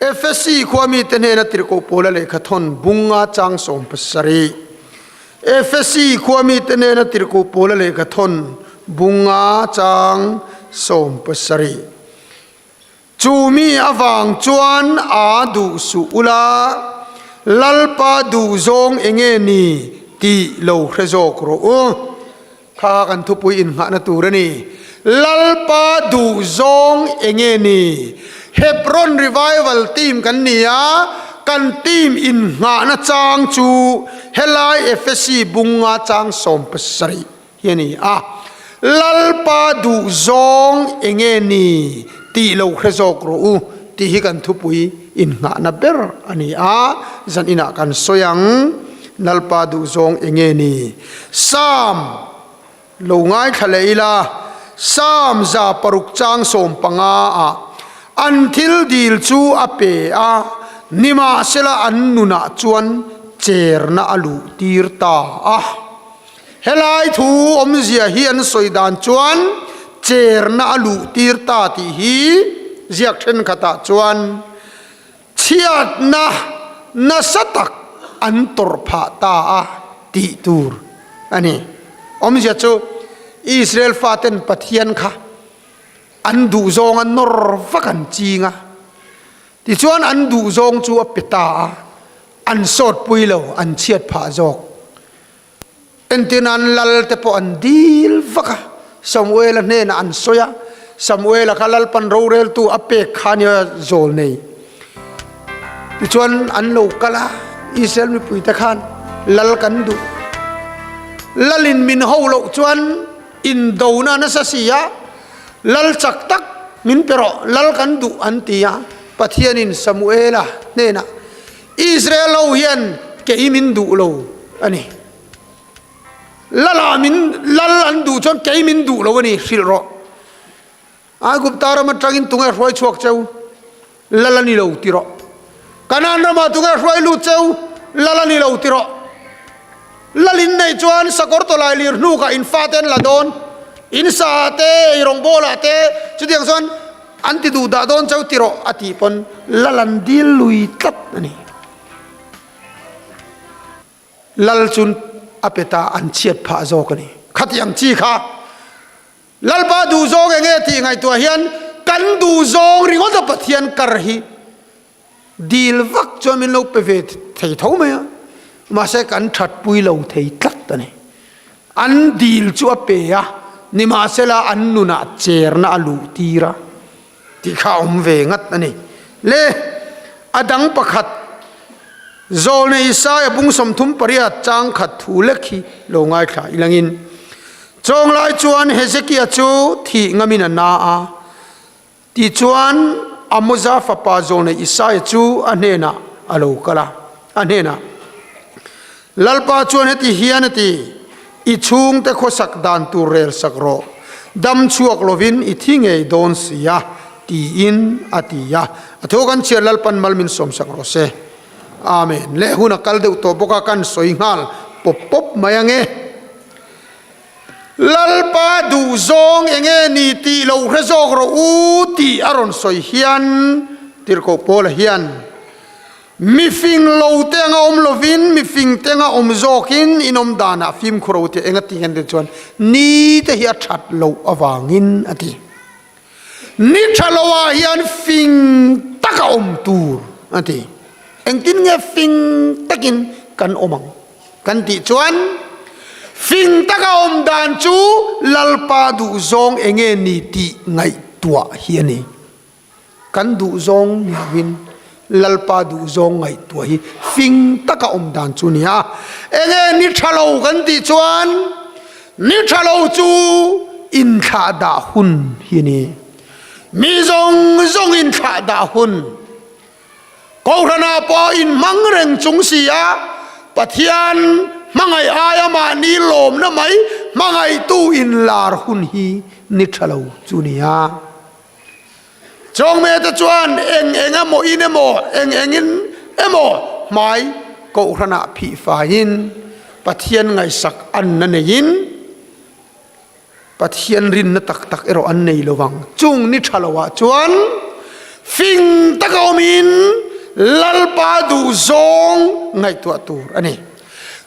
Efesi khua mite hnena tirhkoh Paula lehkha thawn bunga chang 70. Efesi khua mite hnena tirhkoh Paula lehkha thawn bunga chang 70. Chu mi avang chuan a duh suh ula, Lalpa duh zawng enge ni tih lo hre zawk rawh u. Kha kan thupui inngahna tur a ni. Lalpa duh zawng enge ni? Hebron Revival Team kan ni a, kan team inngahna chang chu helai Efesi bunga chang 70 hi a ni a. Lalpa duh zawng enge ni tih lo hre zawk rawh u tih hi kan thupui inngahna ber a ni a, zan inah kan sawi ang. Lalpa duh zawng enge ni? Psalm lo ngaithla leh ila, Psalm 106 chang 15 ah an thil dil chu a pe a, nimahsela an nunah chuan cherna a luh tir ta a. Helai thu awmzia hi an sawi dan chuan cherna a luh tir ta tih hi ziak thenkhatah chuan chhiatna nasa tak an tawrh phah ta a tih tur a ni. Awmzia chu Israel faten Pathian kha an duhzawng a nawr vak an ching a, tichuan an duhzawng chu a pe ta a, an sawtpui lo, an chhiat phah zawk. Entir nan lal te pawh an dil vak a, Samuela hnenah an sawi a, Samuela kha Lalpan roreltu a pek kha nia zawl nei. Tichuan an lo kal a, Israel mipuite khan lal kan duh. Lalin min ho loh chuan indona nasa si a, lal chak tak min pe rawh, lal kan duh an ti a, Pathianin Samuela hnenah Israel ho hian kei min duh lo a ni. Lala min lal an duh chuan kei min duh lo a ni hrilh rawh. Aigupta ram atangin tunge hruai chhuak cheu lal a ni lo ti rawh. Kanaan ramah tunge hruai lut cheu lal a ni lo ti rawh. Lal in neih chuan sakawr tawlai lir hnukah in fate an la dawn. In sa ah te, eirawng bawlah te chutiang chuan An ti duh dah dawn chau ti rawh a tih pawn lal an dil lui tlat a ni. Lal chun a pe ta an chhiat phah zawk a ni. Khatiang chi kha Lalpa duh zawng enge tih ngaihtuah hian kan duh zawng ringawt a Pathian kar hi dil vak chuan min lo pe ve thei tho mai a, mahse kan thatpui lo thei tlat a ni. An dil chu a pe a, nimahsela an nunah cherna a luh tir a tih kha a awm ve ngat a ni. Le, a dang pakhat, Zawlnei Isaia bung 38 chang khat thu lek hi lo ngaithla ilangin, Chawnglai chuan Hezekia chu thih ngamin a na a, Tichuan, Amoza fapa Zawlnei Isaia chu a hnenah a lo kal a, a hnenah, Lalpa chuan heti hian a ti, I chhungte khawsak dan tur rel sak rawh, dam chhuak lovin i thi ngei dawn si a, tiin a ti a. A thu kan chhiar Lalpan mal min sawmsak rawh se. Amen. Leh hun a kal deuh tawh bawk a, kan sawi nghal pawp pawp mai ange. Lalpa duh zawng enge ni tih lo hre zawk rawh u tih a rawn sawi hian Tirhkoh Paula hian mifing lo te anga awm lovin mifing te anga awm zawkin in awm danah fimkhur ro tih enga ti ngen te chuan ni te hi a that loh avangin a ti. Ni tha lo ah hian fing taka awm tur a ti. Engtin nge fing takin kan awm ang? Kan tih chuan fing taka awm dan chu Lalpa duhzawng enge ni tih ngaihtuah hi a ni. Kan duhzawng ni lovin Lalpa duhzawng ngaihtuah hi fing taka awm dan chu a ni a. Enge ni tha lo kan tih chuan ni tha lo chu inthlahdah hun hi a ni. Mi zawng zawng inthlahdah hun. Kohhranah pawh inhmang reng chung si a, Pathian hmangaih aia mahni lawmna mai hmangaihtu inlar hun hi ni tha lo chu nia. Chawngmete chuan eng eng emaw in emaw eng engin emaw hmai Kohhranah phih faiin Pathian ngaihsak anna neiin Pathian rinna tak tak erawh an nei lo vang. Chung ni tha loah chuan Fing taka awmin Lalpa duhzawng ngaihtuah tur a ni.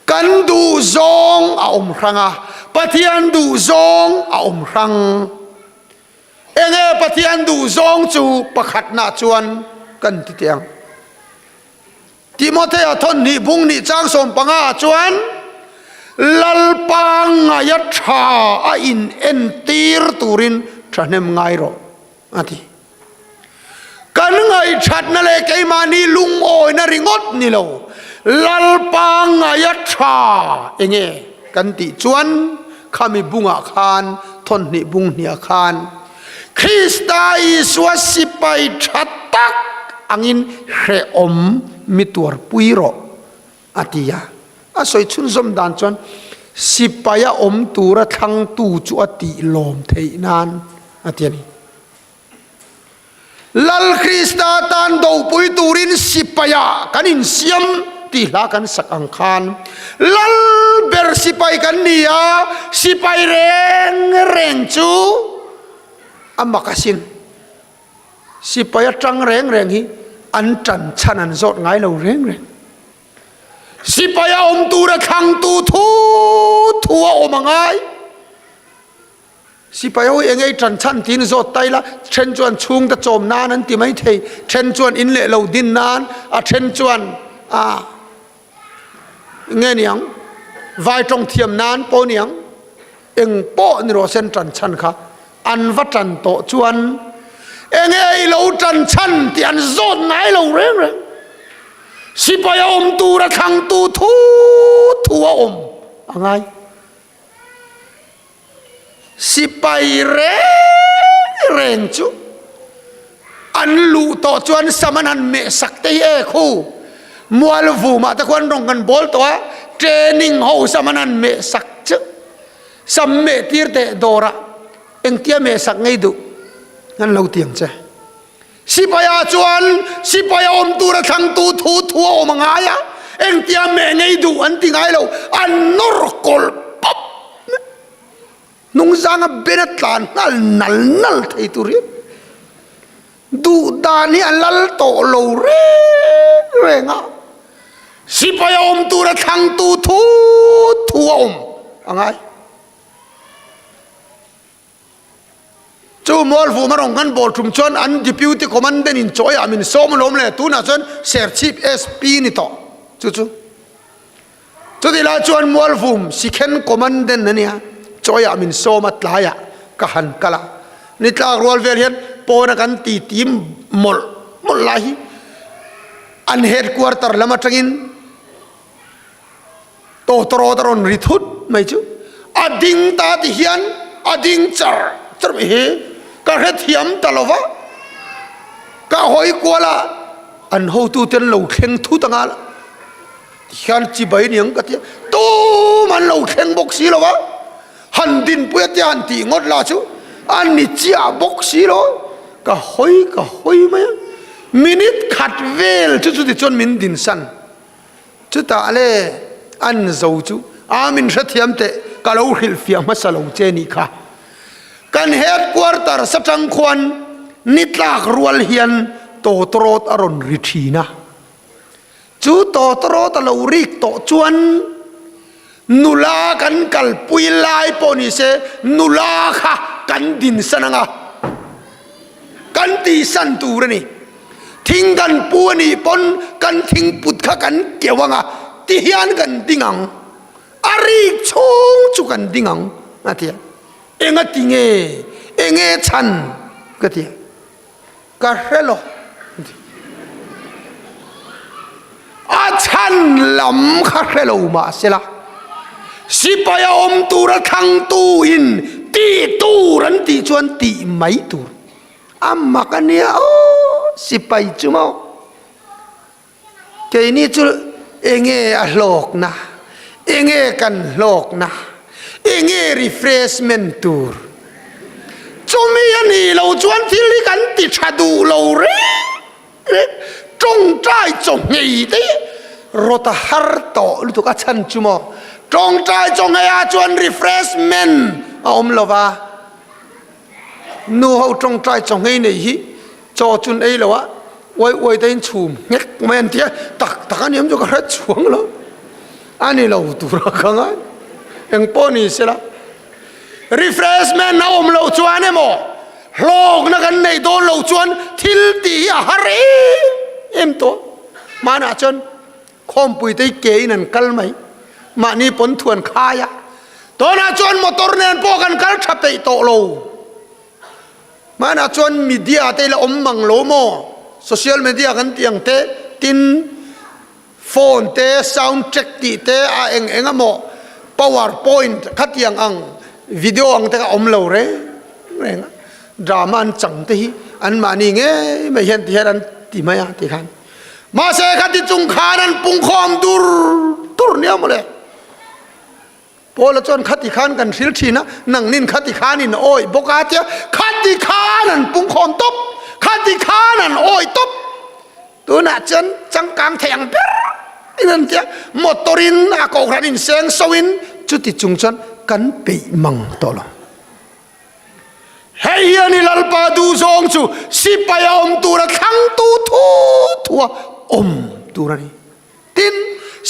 Kan duhzawng a awm hrang a, Pathian duhzawng a awm hrang. Enge Pathian duhzawng chu pakhatna chuan kan ti teh ang. Timothea thawn hnih bung nih chang 15 ah chuan Lalpa ngaia tha a inentir turin thahnem ngai rawh a ti. Kan ngaihthatna leh keimahni lungawina ringawt ni lo, Lalpa ngaia tha enge kan tih chuan khami bungah khan, thawnhnih bung hniah khan Krista Isua sipai tha tak angin hrehawm mi tuarpui rawh a ti a. A sawi chhunzawm dan chuan sipaia awm tura thlangtu chu a tih lawm theih nan a ti a ni. Lal Krista tan dopui turin sipaiah kan insiam tih hla kan sak ang khan Lal ber sipai kan ni a, sipai reng reng chu a mak asin. Sipai atang reng reng hi an tan chhan an zawt ngai lo reng reng. Sipai a awm tura thlangtu thu thu a awm a ngai. Sipai ho hi eng ei ṭan chhan tiin zawt ta ila, ṭhen chuan chhungte chawm nan an ti mai thei, ṭhen chuan in leh lo din nan, a ṭhen chuan a nge niang vai ṭawng thiam nan pawh niang, eng pawh ni rawh se an ṭan chhan kha an va ṭan tawh chuan eng ei lo ṭan chhan tih an zawt ngai lo reng reng. Sipai a awm tura thlangtu thu thu a awm a ngai. Sipai reng reng chu an luh tawh chuan sam an han meh sak te hi e khu mual vumah te khuan rawng kan bawl tawh a, training ho sam an han meh sak chu sam meh tir teh dawrah engtia meh sak ngei duh an lo ti ang che. Sipaia chuan sipai a awm tura thlangtu thu thu a awm a ngai a, engtia meh ngei duh an ti ngai lo, an nawr kawlh pawp mai. Hnungzanga ben a tlan nghal nal nal thei tur hian duh dan hi a lal tawh lo reng reng a, sipai a awm tura thlangtu thu thu a awm a ngai. Chu Mualvum a rawn kan bawl tum chuan an Deputy Commandant in chawi ah min sawm alawm le, tunah chuan Serchhip SP ni tawh chu chu. Chutih lai chuan Mualvum Sikhen Commandant a nia, chawi ah min sawm a tlai ah ka han kal a, ni tlak rual vel hian pawn a kan ti tim mawlh mawlh lai hi an headquarter lam atangin Tawtawrawt a rawn ri thut mai chu a ding ta ti hian a ding char char mai hi ka hrethiam ta lo va, ka hawi kual a, an hotu te an lo thleng thut anga ti hian chibai niang ka ti a, tum an lo thleng bawk si lo va, han dinpui a tia han tih ngawt lah chu a ni chiah bawk si lo, ka hawi ka hawi mai a, minute khat vel chu chuti chuan min dinsan. Chutah le an zo chu a min hrethiam teh ka lo hrilhfiah hmasa lo che nih kha. Kan headquarter satang khuan ni tlak rual hian tawtawrawt a rawn ri thin a. Chu tawtawrawt a lo rik tawh chuan nula kan kalpui lai pawh ni se nula kha kan dinsan anga kan tihsan tur a ni. Thing kan pu a nih pawn kan thing put kha kan keuh ang a, ti hian kan ding ang, a rik chhung chu kan ding ang a ti a. Enga ti nge, enge chhan ka ti a, ka hre lo a ti. A chhan lam kha hre lo mah se la, sipai a awm tura thlangtu in tih tur an tih chuan tih mai tur. A mak a nia aw sipai chu maw. Keini chu enge a hlawkna, enge kan hlawkna, enge refreshment tur. Chumi a nih lo chuan thil hi kan ti tha duh lo reng reng. Tawngtai chaw nghei te hi rawt a har tawh lutuk a chhan chu maw. Tawngtai chaw nghei ah chuan refreshment a awm lo va. Nu ho tawngtai chaw nghei nei hi. Chaw chun ei lo a, uai uai te in chhum nghek mai an ti a, tak tak a niam chu ka hre chuang lo. A ni lo tura ka ngai. Eng pawh ni sela. Refreshment a awm loh chuan emaw, hlawkna kan neih dawn loh chuan thil tih hi a har em em tawh. Hmanah chuan Khawmpui te hi ke in an kal mai, mahni pawn thu an khai a, tunah chuan motor nen pawh kan kal tha peih tawh lo. Hmanah chuan media te la awm mang lo maw, social media kan tih ang te, tin phone te sound track tih te a eng eng emaw power point khatiang ang video ang te kha awm lo reng reng a, drama an chang te hi anmahni ngei mai hian ti hian an ti mai a ti khan. Mahse khati chung khan an pungkhawm dur dur nia mawle. Paula chuan khati khan kan hril thin a, nangnin khati khan in awih bawk a tia, khati khan an pungkhawm tawp, khati khan an awih tawp. Tunah chuan changkang thei ang ber in an tia, motor in a kohhran in seng so in chuti chung chuan kan peih mang tawh lo. Hei hi a ni Lalpa duhzawng chu sipai a awm tura thlangtu thu thua awm tur a ni. Tin,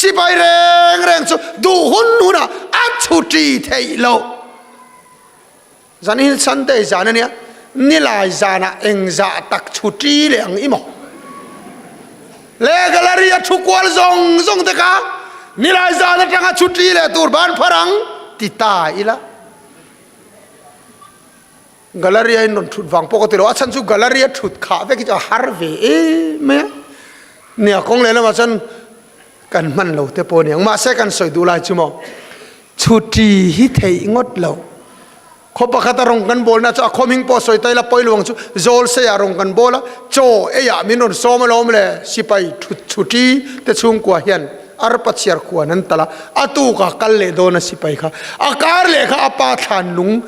sipai reng reng chu duh hun hunah a chhuṭi theih loh. Zan hi Sunday zan a nia, nilai zanah engzah tak chhuṭi leh ang i maw? Le gallery a thu kual zawng zawng te kha nilai zan atanga chhuṭi leh tur ban phar ang ti ta ila. Gallery a in rawn thut vang pawh ka ti lo, a chhan chu gallery a thut khah vek hi chu a har ve em mai a, nia kawng leh lamah chuan kan hman lo te pawh a ni ang, mahse kan sawi duh lai chu maw chhuti hi theih ngawt lo, khaw pakhat a rawng kan bawl na chu a khaw hming pawh sawi ta ila pawi lo ang chu zawl sei ah rawng kan bawl a, chaw ei ah min rawn sawm alawm le sipai thut chhuti te chhungkua hian. Arpa chhiar khuan an talh a, a tuk a kal leh dawn a sipai kha. A kar leh kha a pa thlan lung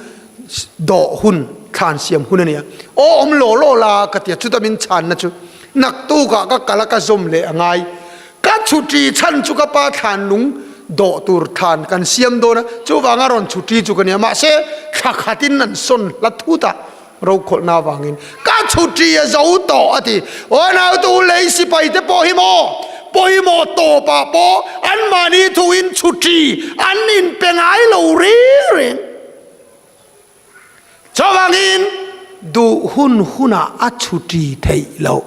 dawh hun, thlan siam hun a ni a. Aw awm law law la ka ti a, chuta min chhanna chu naktukah ka kal a ka zawm leh a ngai. Ka chhuṭi chhan chu ka pa thlan lung dawh tur thlan kan siam dawn a, chuvanga rawn chhuṭi chu ka ni a. Mahse, thla khatin an sawn hla thut a. Rokhawlhna avangin ka chhuṭi a zo tawh a ti. Aw nautu lei sipai te pawh hi maw pawimawh tawpah pawh anmahni thuin chhuṭi an inpe ngai lo reng reng. Chuvangin duh hun hunah a chhuṭi theih loh.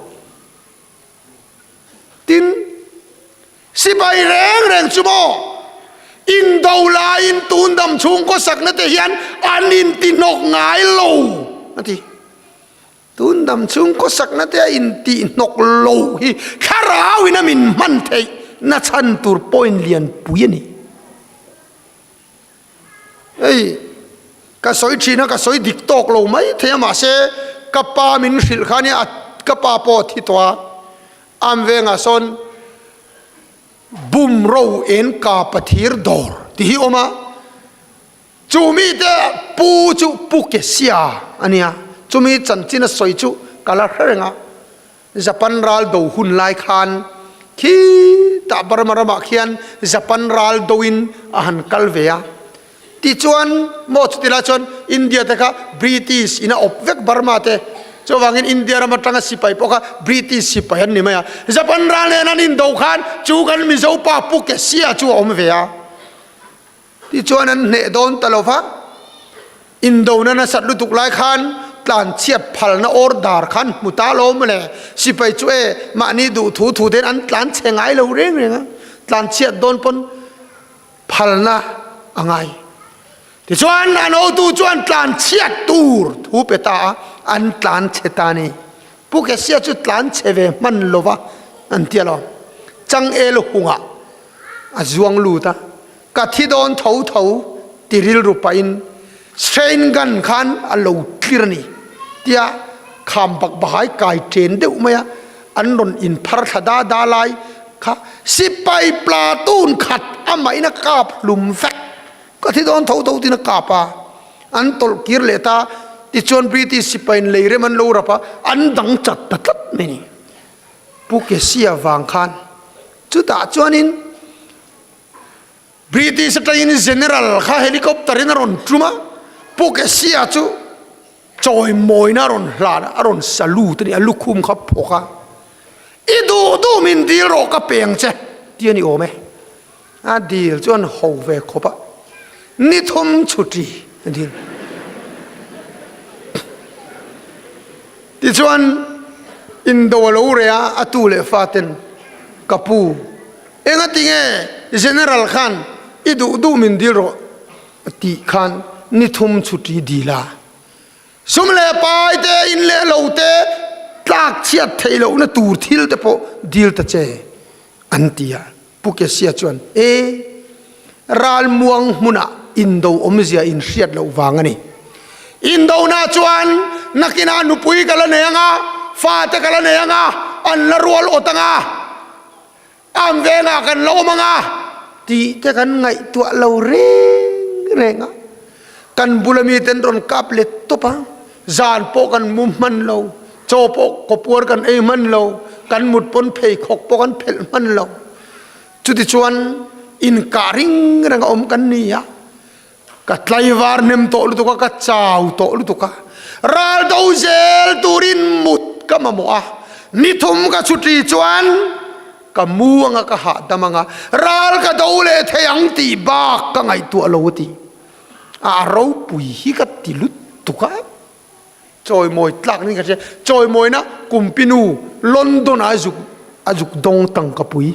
Tin, sipai reng reng chu maw indo laiin tun dam chhung khawsakna te hian an intihnawk ngai lo a ti. Tun dam chhung khawsakna te a intihnawk lo hi thlarauin a min hman theih na chhan tur point lian pui a ni. Hei ka sawi thin a, ka sawi dik tawk lo mai thei a mahse ka pa min hrilh kha nia ka pa pawh a thi tawh a, am vengah sawn bum ro en ka pathir dawr tih hi awm a, chu mite pu chu pu ke sia a nia, chumi chanchin a sawi chu ka la hre reng a. Japan ral do hun lai khan khitah Burma ramah khian Japan ral doin a han kal ve a. Tichuan maw chuti lai chuan India te kha British in a awp vek Burma te. Chuvangin India ram atanga sipai pawh kha British sipai an ni mai a. Japan ral nen an indo khan chu kan Mizo pa Pu Kesia chu a awm ve a. Tichuan an hneh dawn ta lo va, indona nasat lutuk lai khan tlanchhiat phalna order kha an hmu ta lo maw le, sipai chu e mahni duh thu thu ten an tlan chhe ngai lo reng reng a, tlanchhiat dawn pawn phalna a ngai. Tichuan an hotu chuan tlanchhiat tur thu pe ta a, an tlan chhe ta a ni. Pu Kesia chu tlan chhe ve hman lo va an ti alawm. Changel hungah a zuang lut a, ka thi dawn tho tho ti rilru pahin strain gun khan a lo tlir a ni tia kham bak bahai kai chen deuh mai a, an rawn inphar thla da da lai kha sipai platoon khat amahin a kap hlum vek, ka thi dawn tho tho tiin a kap a, an tawlh kir leh ta, tichuan British sipain lei rem an lo rap a, an dang chat ta tlat mai a ni. Pu Kesia vang khan chutah chuanin British atangin General kha helicopter in a rawn tum a, Pu Kesia chu Chawimawina a rawn hlan a, a rawn salute a ni, a lukhum kha phawk a, I duh duh min dil rawh ka peng che ti a ni awm e. A dil chu an ho ve khawp a, ni thum chhuti a dil. Tichuan indo a lo reh a, a tu leh fa ten ka pu engati nge General khan i duh duh min dil rawh a tih khan ni thum chhuti dil a. Sum leh pai te, in leh lo te, tlak chhiat theih lohna tur thil te pawh dil ta che an ti a. Pu Kesia chuan, E, ralmuang hmunah indo awmzia in hriat loh vang a ni. Indona chuan nakinah nupui ka la nei ang a, fate ka la nei ang a, an la rual awt ang a, am vengah kan la awm ang a tih te kan ngaihtuah lo reng reng a. Kan bula miten rawn kap let tawp a, zan pawh kan mu hman lo, chaw pawh kawpuar kan ei hman lo, kan mut pawn pheikhawk pawh kan phelh hman lo. Chutichuan inkah ring reng a awm kan ni a, ka tlaivar hnem tawh lutuk a, ka chau tawh lutuk a, ral do zel turin mut ka mamawh a, ni thum ka chhuti chuan ka mu anga ka hahdam anga ral ka do leh thei ang tih bak ka ngaihtuah lo a ti. A ropui hi ka ti lutuk a, chawimawi tlak niin ka hria. Chawimawina Kumpinu London ah zuk a zuk dawng tangka pui.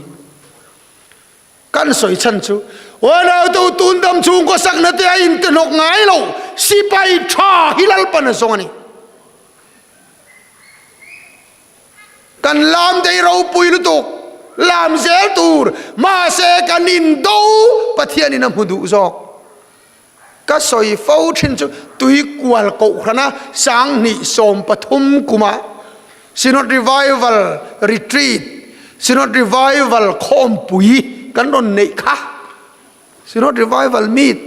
Kan sawi chhan chu Uanautu tun dam chhungkaw sakna te a intehnawk ngai lo, sipai tha hi Lalpan a zawng a ni. Kan lam dei ropui lutuk, lam zel tur, mahse kan indo Pathianin a hmu duh zawk. Ka sawi fo thin chu tui kual kohhrana sanghnih 13 kuma Synod Revival Retreat, Synod Revival khawmpui kan rawn neih kha. Synod Revival Meet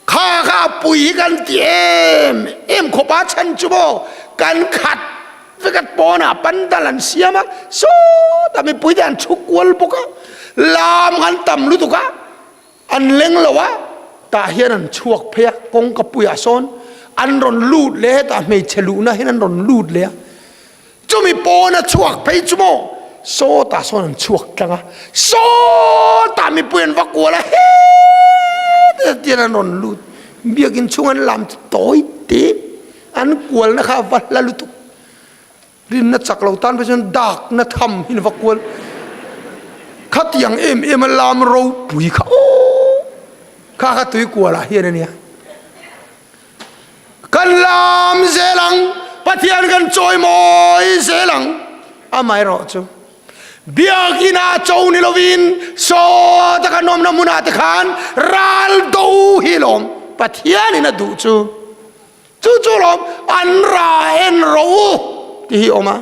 kha kha a pui hi kan ti em em khawp a chhan chu maw kan khat vek pawnah pandal an siam a sawtah mipui te an chhuk kual bawk a lam an tam lutuk a an leng lo a tah hian an chhuak phei a kawngka puiah sawn an rawn lut leh hetah hmeichhe luhna hian an rawn lut leh a. Chumi pawn a chhuak phei chu maw sawtah sawn an chhuak tlang a, sawtah mipui an va kual a, hetah tian an rawn lut. Biakin chhung an lam chu tawi te, an kualna kha a va hla lutuk. Rinna chak lo tan phei chuan dakna tham hi an va kual. Khatiang em em a lam ropui kha aw, kha kha tui kualah hian a nia. Kan lam zel ang, Pathian kan chawimawi zel ang. Amaherawh chu Biakinn ah cho ni lovin sawta kan awmna hmunah te khan ral do hi lawm Pathianin a duh chu. Chu chu lawm an ra en ro u ti hi awm a.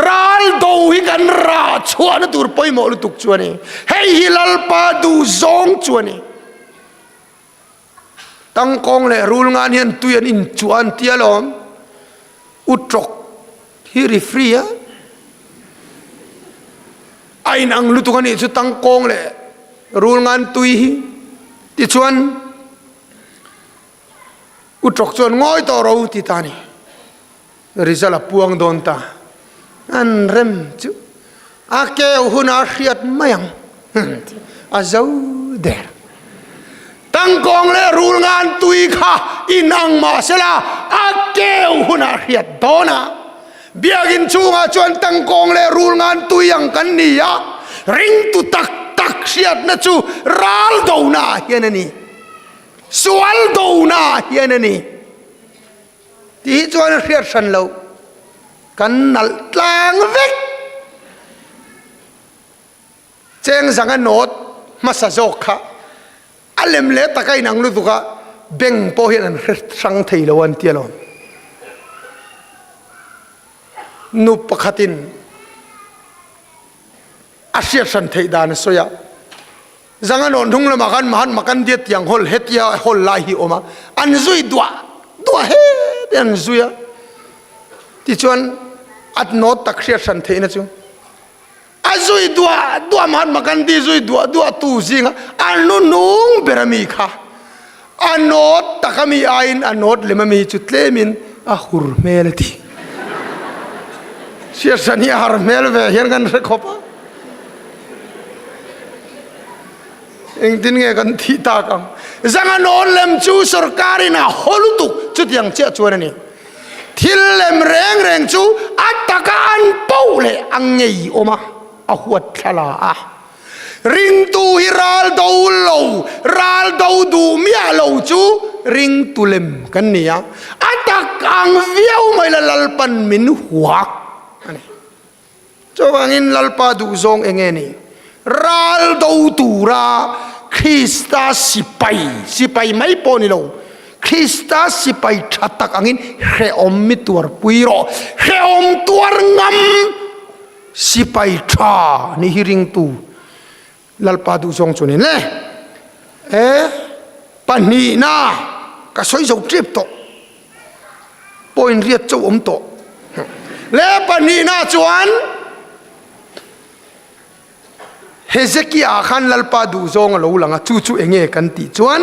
Ral do hi kan ra chhuahna tur pawimawh lutuk chu a ni. Hei hi Lalpa duh zawng chu a ni. Tangkawng leh rul ngan hian tui an inchuah an ti alawm. Utrawk hi ri free a. A inang lutuk a nih chu tangkawng leh rul ngan tui hi. Tichuan utrawk chuan ngawi tawh ro ti ta a ni. Result a puang dawn ta. An rem chu a keu hunah a hriat mai ang. A zo der. Tangkawng leh rul ngan tui kha inang mah sela a keu hunah a hriat dawn a. Biakinn chhungah chuan tangkawng leh rul ngan tui ang kan ni a, ringtu tak tak hriatna chu ral dona ah hian a ni. Sual dona ah hian a ni. Ti hi chuan a hriat hran loh. Kan nalh tlang vek. Cheng zanga nawt hmasa zawk kha a lem leh taka inang lutuk a, bank pawh hian an hre hrang thei lo an ti alawm. Nu pakhatin a hriat hran theih dan a sawi a, Zanga nawn hnung lamah khan Mahatma Gandhi tiang hawl hetia hawl lai hi awm a, an zui duah duah het in an zui a. Tichuan a nawt tak hriat hran theihna chu a zui duah duah Mahatma Gandhi zui duah duah tu zinga a hnuhnung ber ami kha a nawt tak ami aiin a nawt lem ami chu tlemin A hur hmel a ti. Siasan hi a har hmel ve hian kan hre khawp a. Engtin nge kan thih tak ang? Zanga nawn lem chu sorkarin a haw lutuk chutiang chiah chuan a ni. Thil lem reng reng chu a taka an poh leh a ngei awm a, a huat thla la a. Ringtu hi ral do lo, ral do duh miah lo chu ringtu lem kan ni a. A tak ang viau mai la Lalpan min hua a ni. Chuvangin Lalpa duhzawng eng nge ni? Ral do tura Krista sipai, sipai mai pawh ni lo, Krista sipai tha tak angin hrehawm mi tuarpui rawh. Hrehawm tuar ngam sipai tha ni hi ringtu Lalpa duhzawng chu ni le. E pahnihna ka sawi zo tep tawh. Point riat chauh awm tawh. Le pahnihna chuan Hezekiah khan Lalpa duhzawng a lo lang a, chu chu enge kan tih chuan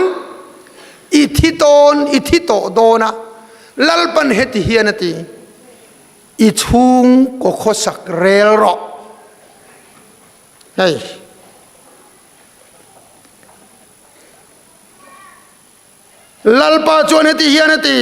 i thi dawn, i thi tawh dawn a, Lalpan heti hian a ti, i chhungkaw khawsak rel rawh. Hei. Lalpa chuan heti hian a ti,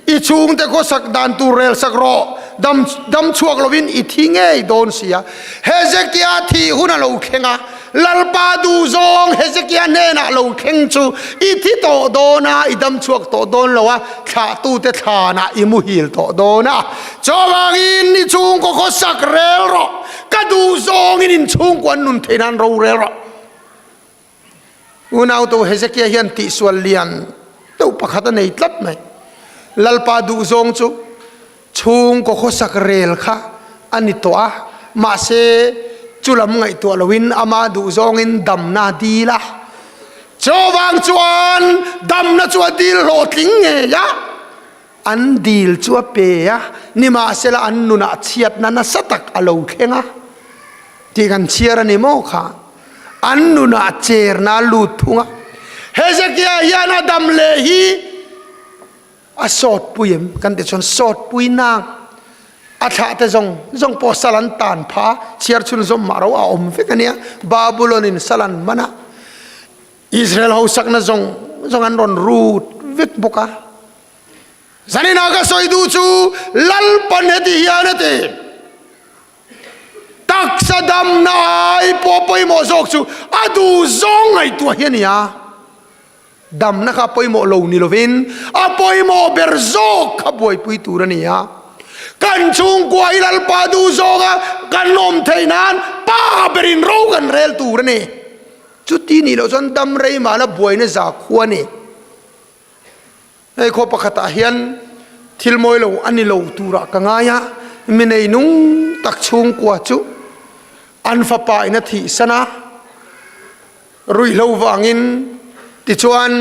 I chhungte khawsak dan tur rel sak rawh, dam dam chhuak lovin i thi ngei dawn si a. Hezekia thih hun a lo thleng a, Lalpa duhzawng Hezekia hnenah lo thleng chu i thi tawh dawn a, i dam chhuak tawh dawn lo a, thlahtute thlanah i muhil tawh dawn a. Chuvangin i chhungkaw khawsak rel rawh, ka duhzawngin in chhungkaw an nun theih nan ro rel rawh. Unautu Hezekia hian tihsual lian deuh pakhat a nei tlat mai. Lalpa duhzawng chu chhungkaw khawsak rel kha a ni tawh a, mahse chulam ngaihtuah loin ama duhzawngin damna a dil a. Chuvang chuan damna chu a dil hlawhtling ngei a, an dil chu a pe a, nimahsela an nunah chhiatna nasa tak a lo thleng a tih kan chhiar a ni maw kha? An nunah cherna a lut thung a. Hezekia hian a dam leh hi a sawtpui em? Kan tih chuan sawtpui nang a thlah te zawng zawng pawh sal an tan phah a, chhiar chhun zawm mah ro a awm vek a nia. Babulon in sal an man a, Israel ho sakna zawng zawng an rawn rut vek bawk a. Zaninah ka sawi duh chu Lalpan heti hian a ti. Taksa damna ai pawh pawimawh zawk chu a duh zawng ngaihtuah hi a ni a. Damna kha pawimawh lo ni lovin a pawimawh ber zawk kha buaipui tur a ni a. Kan chhungkua hi Lalpa duh zawnga kan awm theih nan pa berin ro kan rel tur a ni. Chuti nih loh chuan dam rei mahla buaina za khua a ni. Hei khaw pakhatah hian thil mawi lo a ni lo turah ka ngai a, mi nei nung tak chhungkua chu an fapa in a thihsan a, ruihhlo vangin tichuan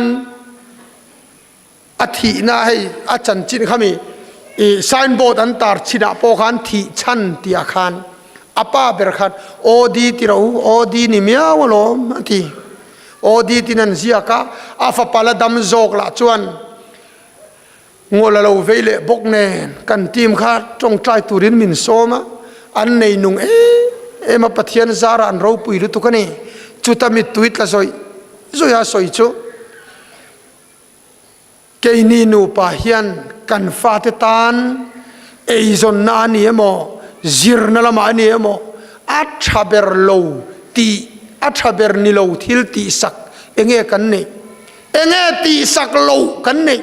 a thihna hei a chanchin khami ih signboard an tar chinah pawh khan thih chhan tih ah khan a pa ber khan OD ti rawh u, OD ni miau alawm a ti. Aw di tin an ziak a, a fapa la dam zawk lah chuan ngawl a lo vei leh bawk nen kan team kha tawngtai turin min sawm a, an nei nung em em a, Pathian zarah an ropui lutuk a ni. Chuta mittui tla zawih zawih a sawi chu Keini nupa hian kan fate tan eizawnna a ni emaw, zirna lamah a ni emaw, a tha ber lo tih, a tha ber ni lo thil tihsak enge kan neih? Enge tihsak loh kan neih?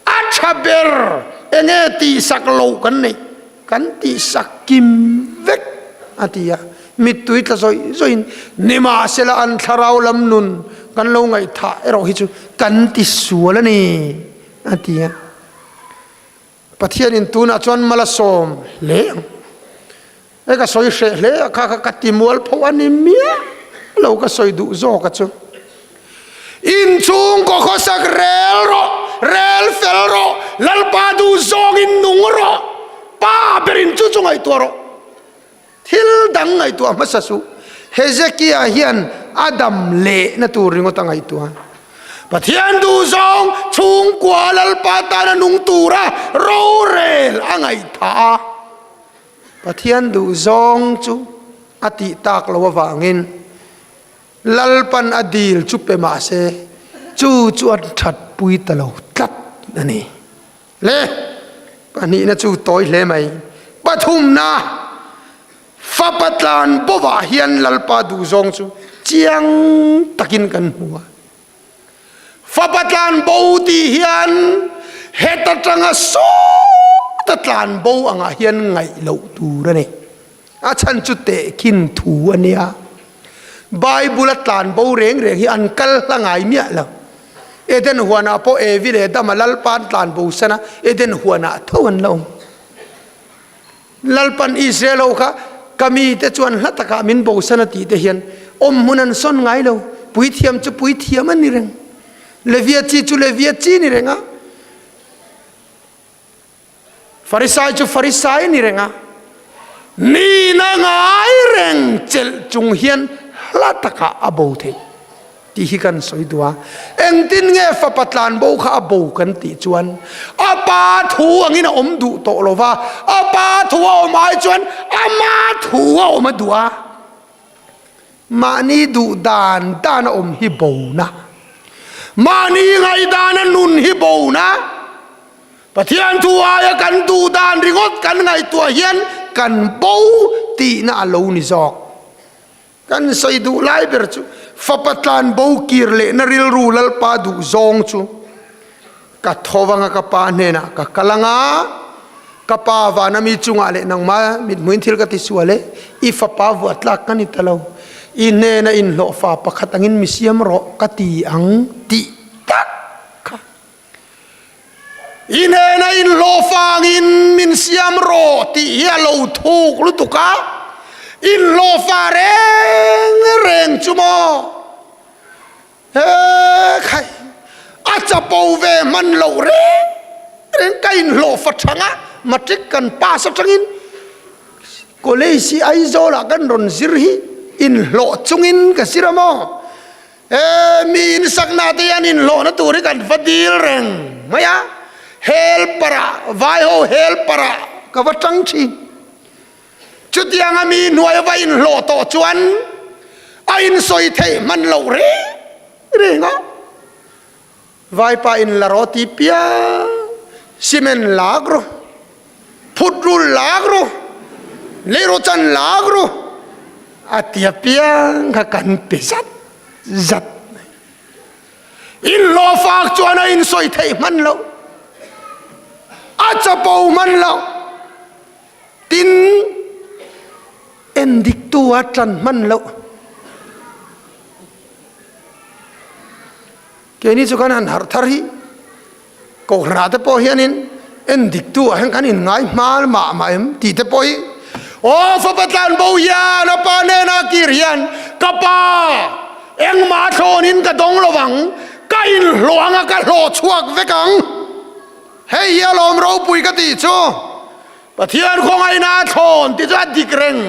A tha ber enge tihsak loh kan neih? Kan tihsak kim vek a ti a, mittui tla zawih zawihin nimahsela an thlarau lam nun kan lo ngaihthah erawh hi chu kan ti sual a ni a ti a. Pathianin tunah chuan mal a sawm hle ang. Hei ka sawi hreh hle a, kha kha ka ti mual pho a ni miah lo ka sawi duh zawk a chu. Inchhungkaw khawsak rel rawh, rel fel rawh, Lalpa duh zawngin nung rawh, Pa berin chu chu ngaihtuah rawh. Thil dang ngaihtuah hmasa suh. Hezekia hian a dam lehna tur ringawt a ngaihtuah. Pathian duhzawng chhungkua Lalpa tana nung tura rorel a ngaihthah a. Pathian duhzawng chu a tih tak loh avangin Lalpan a dil chu pe mah se chu chu a thatpui ta lo tlat a ni. Le pahnihna chu tawi hle mai. Pathumna, Fapa tlan bawvah hian Lalpa duhzawng chu chiang takin kan hmu a. Fapa tlan bo tih hian heta tanga sawta tlan bo angah hian ngaih loh tur a ni. A chhan chu tehkhin thu a nia. Bible a tlan bo reng reng hi an kal hla ngai miah lo. Eden huanah pawh Evi leh Adama Lalpa'n tlan bo san a, Eden huanah tho an la awm. Lalpan Israel ho kha ka mite chuan hla takah min bosan a tih te hian awm hmun an sawn ngai lo. Puithiam chu puithiam a ni reng. Levia chi chu Levia chi ni reng a. Farisai chu Farisai a ni reng a. Nihna ngai reng chelh chung hian hla takah a bo thei. Tih hi kan sawi duh a, engtin nge fapa tlanbo kha a bo kan tih chuan a pa thu angin a awm duh tawh lo va, a pa thu a awm ai chuan ama thu a awm a duh a, mahni duh dan dan a awm hi bona, mahni ngaihdan a nun hi bona, Pathian thu aia kan duh dan ringawt kan ngaihtuah hian kan bo tihna a lo ni zawk. Kan sawi duh lai ber chu fapa tlan bo kir lehna rilru Lalpa duh zawng chu ka tho anga ka pa hnenah ka kal anga ka pa vana mi chungah leh nangma mithmuin thil ka ti sual e, i fapa vuah tlak ka ni ta lo, i hnena inhlawhfa pakhat angin mi siam rawh ka ti ang tih tak kha. I hnena inhlawhfa angin min siam rawh tih hi a lo thuk lutuk a, inhlawhfa reng reng chu maw? He khai, a chapo ve hman loh reng reng ka inhlawhfa thang a, matric kan pass atangin college hi Aizawl ah kan rawn zir hi inhlawh chungin ka zir a maw? He mi insakna te hian inhlawhna tur hi kan va dil reng mai a, helper ah, vai ho helper ah ka va tang thin. Chutianga mi hnuai a va inhlawh tawh chuan a insawi theih hman loh reng reng a. Vaipa in la rawh ti piang, cement lak ru, phut rul lak ru, leirawh chan lak ru a ti apiang kha kan pe zat zat mai. Inhlawh fak chuan a insawi theih hman loh, a chapo hman loh, tin endiktu a tan hman loh. Keini chu kan han harh thar hi Kohhranah te pawh hianin en diktu ah hian kan inngai hma mah mah em tih te pawh hi aw fapa tlanbo hian a pa hnena kir hian ka pa engmah thlawnin ka dawng lo vang ka inhlawh anga ka hlawh chhuak vek ang hei hi alawm ropui ka tih chu Pathian khawngaihna a thlawn tih chu a dik reng,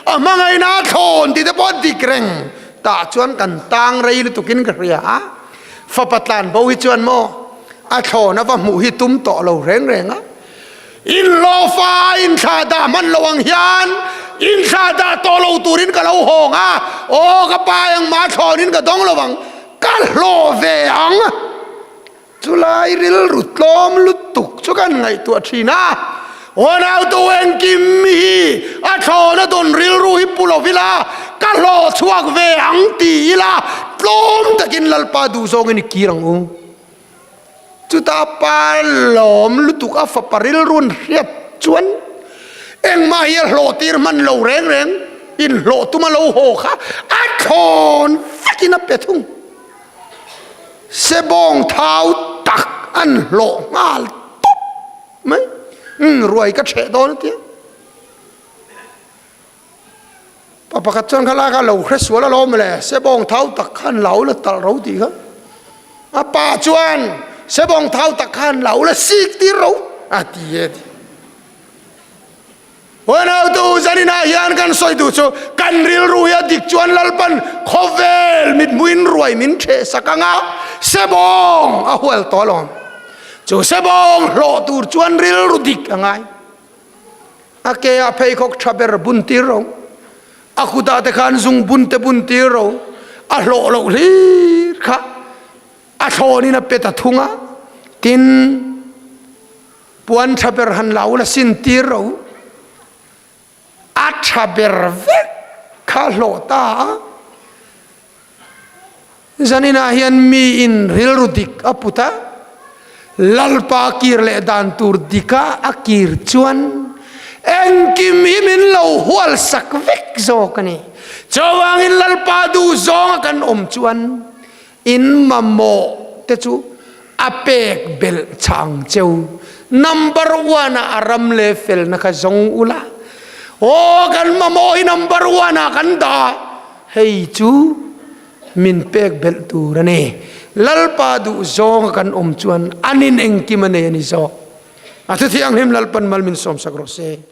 a hmangaihna a thlawn tih te pawh a dik reng. Tah chuan kan tang rei lutukin ka hria a, fapa tlan bo hi chuan maw a thlawn a va hmuh hi tum tawh lo reng reng a. Inhlawhfa a inthlah dah hman lo ang hian inthlah dah tawh lo turin ka lo hawng a, aw ka pa engmah thlawnin ka dawng lo ang, ka hlawh ve ang. Chulai rilru tlawm lutuk chu kan ngaihtuah thin a, Unautu engkim hi a thlawna dawn rilru hi pu lo ila, ka hlawh chhuak ve ang ti ila, tlawm takin Lalpa duh zawngin i kir ang u. Chuta pa lawm lutuk a fapa rilru'n hriat chuan engmah hi a hlawh tir hman lo reng reng, inhlawh tuma lo haw kha a thlawn vekin a pe thung. Sebawng thau tak an hlawh nghal tawp mai. Umm ruai ka chheh dawn a tia. Pa pakhat chuan kha lai kha lo hre sual alawm le, sebawng thau tak khan lo la talh ro tih kha. A pa chuan sebawng thau tak khan lo la sik tir ro a ti e ti. Huanautu zaninah hian kan sawi duh chu kan rilru hi a dik chuan Lalpan khawvel mithmuin ruai min theh sak ang a, Sebawng a hual tawh alawm. Chu sebawng hlawh tur chuan rilru dik a ngai. A ke ah pheikhawk tha ber bun tir ro. A kutah te khan zung bun te bun tir ro. A hlawh loh hlir kha a thlawnin a pe ta thung a. Tin, puan tha ber han la ula sin tir ro. A tha ber vek kha hlawh ta a. Zaninah hian miin rilru dik a put a, Lalpa kir leh dan tur dika a kir chuan engkim hi min lo hual sak vek zawk a ni. Chuvangin Lalpa duh zawnga kan awm chuan in mamawh te chu a pek belh chang cheu. Number one ah a ram leh felna kha zawng ula, aw kan mamawh hi number one ah kan dah. Hei chu min pek belh tur a ni. Lalpa duh zawnga kan awm chuan anin engkim a nei a ni zawk. A thuthianghlim Lalpan mal min sawmsak rawh se.